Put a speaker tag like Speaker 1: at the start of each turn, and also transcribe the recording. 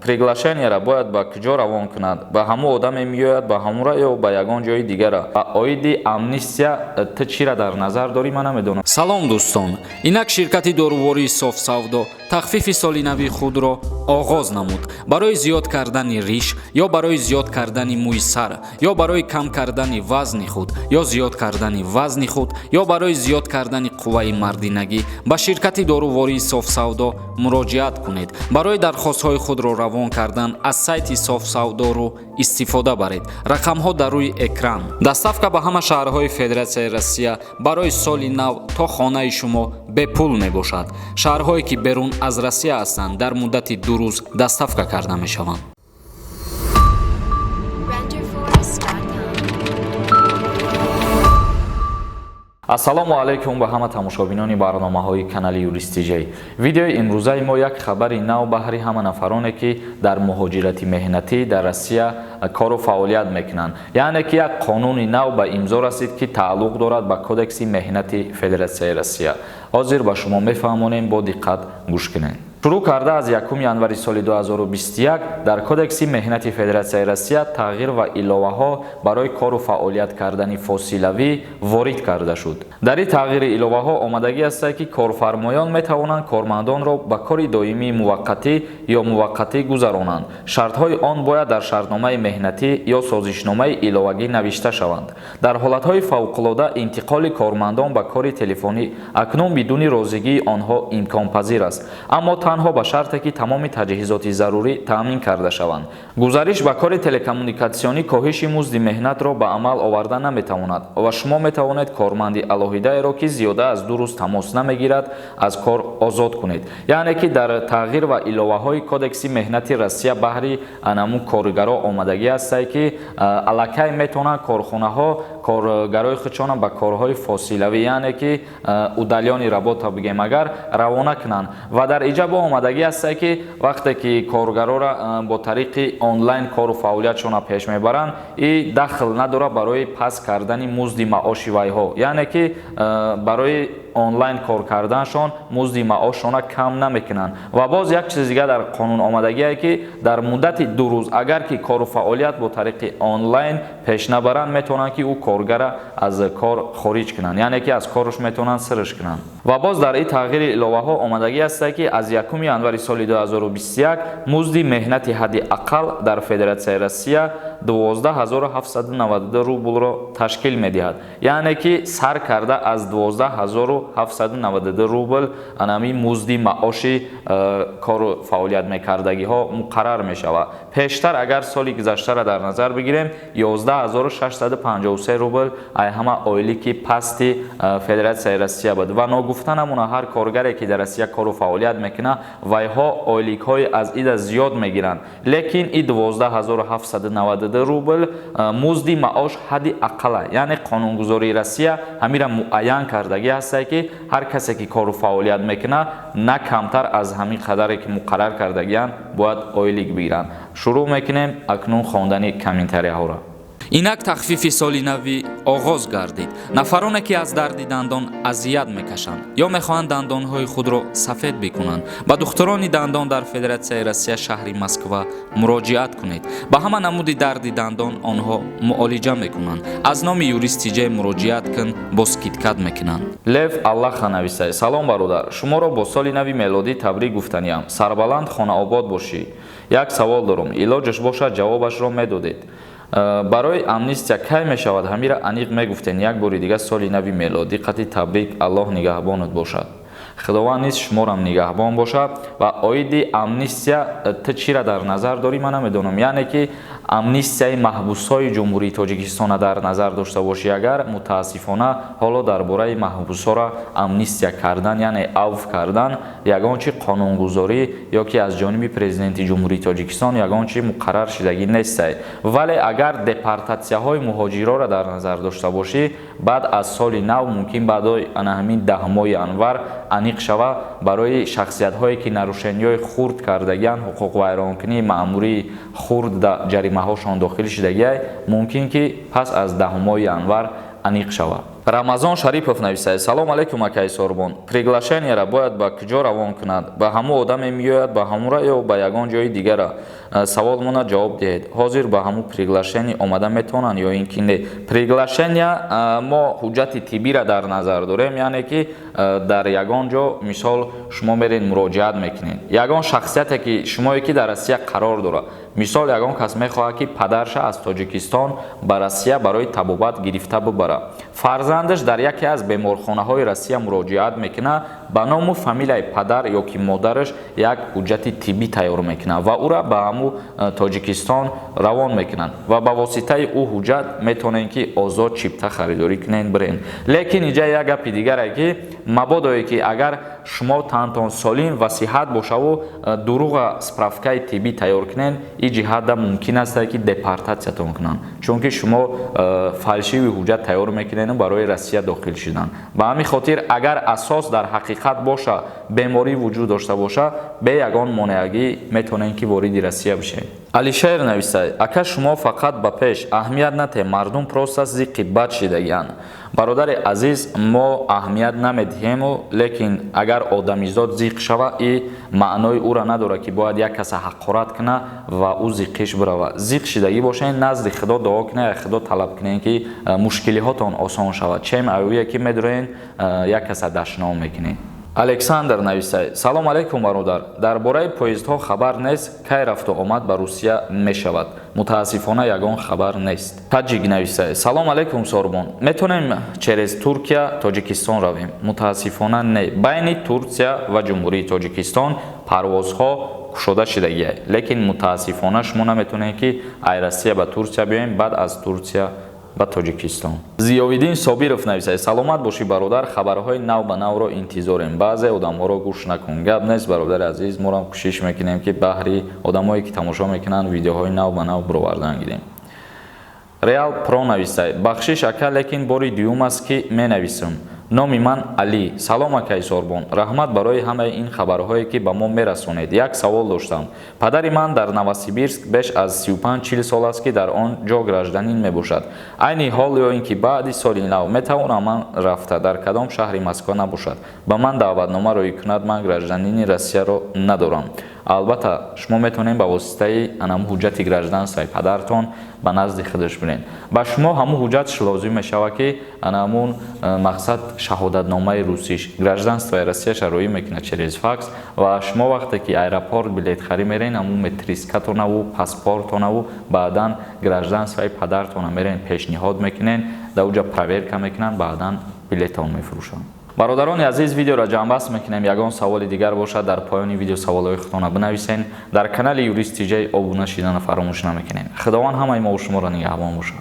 Speaker 1: Приглашениеро бояд ба куҷо равон кунад? Ба ҳамун одаме меояд, ба ҳамура ё ба ягон ҷои дигара? Ва оиди амнистия ту чиро дар назар дорӣ, ман намедонам.
Speaker 2: Салом, дӯстон! Инак ширкати дорувории Софсавдо тахфифи соли нави худро оғоз намуд. Барои зиёд кардани риш ё барои зиёд кардани мӯи сар, ё барои кам кардани вазни худ, ё зиёд кардани вазни худ, ё барои зиёд кардани қувваи мардинагӣ ба ширкати дорувории Софсавдо муроҷиат кунед. Барои дархостҳои худро равон кардан аз сайти Софсавдору истифода баред. Рақамҳо дар рӯи экран. Доставка ба ҳама шаҳрҳои Федератсияи Россия барои соли нав то хонаи шумо бепул мебошад. Шаҳрҳое, ки берун аз Россия ҳастанд, дар муддати 2 рӯз доставка карда мешаванд.
Speaker 3: Renderforest.com.
Speaker 1: Ассалому алайкум ба ҳама тамошобинони барномаҳои канали Юристиҷей. Видеои имрӯзаи мо як хабари нав баҳри ҳама нафароне, ки дар муҳоҷирати меҳнатӣ дар Россия кору фаъолият мекунанд. Яъне ки як қонуни нав ба имзо расид, ки тааллуқ дорад ба Кодекси меҳнати Федератсияи Россия. Ҳозир ба шумо мефаҳмонем, бо диққат гӯш кунед. Шурӯъ карда аз 1 январи соли 2021 дар Кодекси меҳнати Федератсияи Россия тағйир ва иловаҳо барои кору фаъолият кардани фосилавӣ ворид карда шуд. Дар ин тағйири иловаҳо омадагӣ ҳастад, ки корфармоён метавонанд кормандонро ба кори доимии муваққатӣ ё муваққатӣ гузаронанд. Шартҳои он бояд дар шартномаи меҳнатӣ ё созишномаи иловагӣ навишта шаванд. Дар ҳолатҳои фавқулода интиқоли кормандон ба кори телефонӣ акнун бидуни розигии онҳо имконпазир аст, аммо танҳо ба шарте, ки тамоми таҷҳизоти зарурӣ таъмин карда шаванд. Гузариш ба кори телекоммуникатсионӣ коҳиши музди меҳнатро ба амал оварда наметавонад ва шумо метавонед корманди алоҳидаеро, ки зиёда аз 2 рӯз тамос намегирад, аз кор озод кунед. Яъне ки дар тағйир ва иловаҳои Кодекси меҳнати Россия баҳри анамун коргаро омадагӣ ҳастае, ки аллакай метавонанд корхонаҳо коргарои худшона ба корҳои фосилавӣ, яъне ки удалённый работа бигем агар, равона кунанд. Ва дар иҷа бо омадагӣ ҳастае, ки вақте ки коргарора бо тариқи онлайн кору фаъолиятшона пеш мебаранд, и дахл надорад барои паст кардани музди маоши вайҳо, яъне ки барои онлайн кор карданашон музди маошшона кам намекунанд. Ва боз як чизи дигар дар қонун омадагие, ки дар муддати 2 рӯз агар ки кору фаъолият бо тариқи онлайн пеш набаранд, метавонанд, ки ӯ коргара аз кор хориҷ кунанд, яъне ки аз кораш метавонанд сирш кунанд. Ва боз дар ин тағйири иловаҳо омадагӣ ҳастае, ки аз 1 январи соли 2021 музди меҳнати ҳадди ақал дар Федератсияи Россия 12 792 рублро ташкил медиҳад, яъне ки сар карда аз 12 792 рубл анами музди маоши кору фаъолият мекардагиҳо муқаррар мешавад. Пештар агар соли гузаштаро дар назар бигирем, 11 653 рубл ай ҳама ойлики пасти Федератсияи Россия буд. Ва ногуфта намона, ҳар коргаре, ки дар Россия кору фаъолият мекунад, вайҳо ойликҳои аз ида зиёд мегиранд, лекин и 12 792 рубл музди маош ҳадди ақала, яъне қонунгузории Россия ҳамира муайян кардагӣ ҳастае, ки ҳар касе, ки кору фаъолият мекунад, на камтар аз ҳамин қадаре, ки муқаррар кардагианд, бояд ойлик бигиранд. Шурӯъ мекунем акнун хондани комментарияҳоро.
Speaker 2: Инак тахфифи соли навӣ оғоз гардид. Нафароне, ки аз дарди дандон азият мекашанд ё мехоҳанд дандонҳои худро сафед бикунанд, ба духтурони дандон дар Федератсияи Россия, шаҳри Москва муроҷиат кунед. Ба ҳама намуди дарди дандон онҳо муолиҷа мекунанд. Аз номи Юристиҷей муроҷиат кун, бо скидка мекунанд.
Speaker 1: Лев Аллаха нависае: «Салом, бародар, шуморо бо соли нави мелодӣ табрик гуфтаниам. Сарбаланд, хонаобод бошӣ. Як савол дорум, илоҷаш бошад, ҷавобашро медодед. Барои амнистия кай мешавад, ҳамира аниқ мегуфтен. Як бори дига соли нави мелодӣ қати табрик, Аллоҳ нигаҳбонат бошад». Худованд низ шуморам нигаҳбон бошад. Ва оиди амнистия ту чиро дар назар дорӣ, ман намедонам. Яъне ки амнистияи маҳбусҳои Ҷумҳурии Тоҷикистона дар назар дошта бошӣ агар, мутаассифона, ҳоло дар бораи маҳбусҳоро амнистия кардан, яъне авф кардан, ягон чи қонунгузорӣ ё ки аз ҷониби Президенти Ҷумҳурии Тоҷикистон ягон чи муқаррар шидагӣ нестай. Вале агар депортатсияҳои муҳоҷирора дар назар дошта бошӣ, баъд аз соли нав, мумкин баъдои ана ҳамин 10 моҳи январ аниқ шава. Барои шахсиятҳое, ки нарушениҳои хурд кардагианд, ҳуқуқвайронкунии маъмурии хурд да ҷаримаҳошон дохил шидагиай, мумкин ки пас аз 10 моҳи январ аниқ шавад. Рамазон Шарипов нависад: «Салом алейкум, акаи Сорбон. Приглашение ра бояд ба куҷо равон кунад? Ба ҳамун одаме меояд, ба ҳамура ё ба ягон ҷои дигара? Саволмона ҷавоб диҳед. Ҳозир ба ҳамун приглашение омада метавонанд ё ин ки не?» Приглашения мо ҳуҷҷати тиббира дар назар дорем, яъне ки дар ягон ҷо, мисол, шумо меред, муроҷиат мекунед, ягон шахсияте ки шумое ки дар Россия қарор дорад. Мисол, ягон кас мехоҳад, ки падарша аз Тоҷикистон ба Россия барои табобат гирифта бибарад. Фарзандаш дар яке аз беморхонаҳои Россия муроҷиат мекунад, ба ному фамилияи падар ё ки модараш як ҳуҷҷати тиббӣ тайёр мекунад ва ӯра ба ҳамун Тоҷикистон равон мекунанд ва ба воситаи ӯ ҳуҷҷат метавонед, ки озод чипта харидорӣ кунед, бирен. Лекин инҷа як гапи дигаре, ки мабодое ки агар шумо тантон солим ва сиҳат бошаву дурӯға справка и тиббӣ тайёр кунед, ин ҷиҳатда мумкин аст, ки депортация тон кунанд, чунки шумо фальшивый ҳуҷҷат тайёр мекунеду барои Россия дохил шудан. Ба ҳамин хотир, агар асос дар ҳақиқат боша, беморӣ вуҷуд дошта боша, бе ягон монеагӣ метавонед, ки вориди Россия бишед. Алишер нависад: «Ака, шумо фақат ба пеш, аҳамият натеҳ, мардум просто зиққи бад шидагианд». Бародари азиз, мо аҳамият намедиҳему, лекин агар одамизод зиқ шава, и маънои ӯра надорад, ки бояд як каса ҳақорат куна ва ӯ зиққиш бирава. Зиқ шидагӣ бошед, назди Худо дуо кунед, Худо талаб кунед, ки мушкилиҳотон осон шавад, чем аюе ки медуроен, як каса дашном мекунед. Александр нависад: «Салом алейкум, бародар. Дар бораи поездҳо хабар нест, кай рафту омад ба Русия мешавад? Мутаассифона, ягон хабар нест». Таҷик нависад: «Салом алейкум, Сорбон. Метавонем через Туркия Тоҷикистон равем?» Мутаассифона, не. Байни Турсия ва Ҷумҳурии Тоҷикистон парвозҳо кушода шидагия, лекин мутаассифона, шумо наметавонед, ки ай Россия ба Турсия биёем, баъд аз Турсия ба Тоҷикистон. Зиёвиддин Собиров нависад: «Саломат бошӣ, бародар. Хабарҳои нав ба навро интизорем. Баъзе одамҳоро гӯш накун». Гап нест, бародари азиз, морам кӯшиш мекунем, ки баҳри одамое ки тамошо мекунанд, видеоҳои нав ба нав бировардан гирем. Реал Про нависад: «Бахшиш, ака, лекин бори дуюм аст, ки менависам. Номи ман Алӣ. Салом, акаи Сорбон, раҳмат барои ҳамаи ин хабарҳое, ки ба мо мерасонед. Як савол доштам. Падари ман дар Новосибирск беш аз 35-40 сол аст, ки дар он ҷо гражданин мебошад. Айни ҳол ё ин ки баъди соли нав метавонам ман рафта, дар кадом шаҳри Москва набошад, ба ман даъватнома роӣ кунад? Ман гражданини Россияро надорам». Албатта, шумо метавонед ба воситаи анам ҳуҷҷати гражданство и падартон ба назди худаш биред. Ба шумо ҳамун ҳуҷҷатш лозим мешавад, ки анамун мақсад шаҳодатномаи русиш, гражданство и Россияша роӣ мекунад через факс ва шумо вақте ки аэропорт билетхарӣ мерен, ҳамун метриска тонаву паспортонаву баъдан гражданство и падартона мерен, пешниҳод мекунен, дар уҷа проверка мекунанд, баъдан билетон мефурӯшанд. Бародарони азиз, видеоро ҷамъбаст мекунем. Ягон саволи дигар бошад, дар поёни видео саволҳои худтона бинависен. Дар канали Юрист Тиҷай обуна шидана фаромӯш намекунем. Худованд ҳамаи мову шуморо нигаҳбон бошад.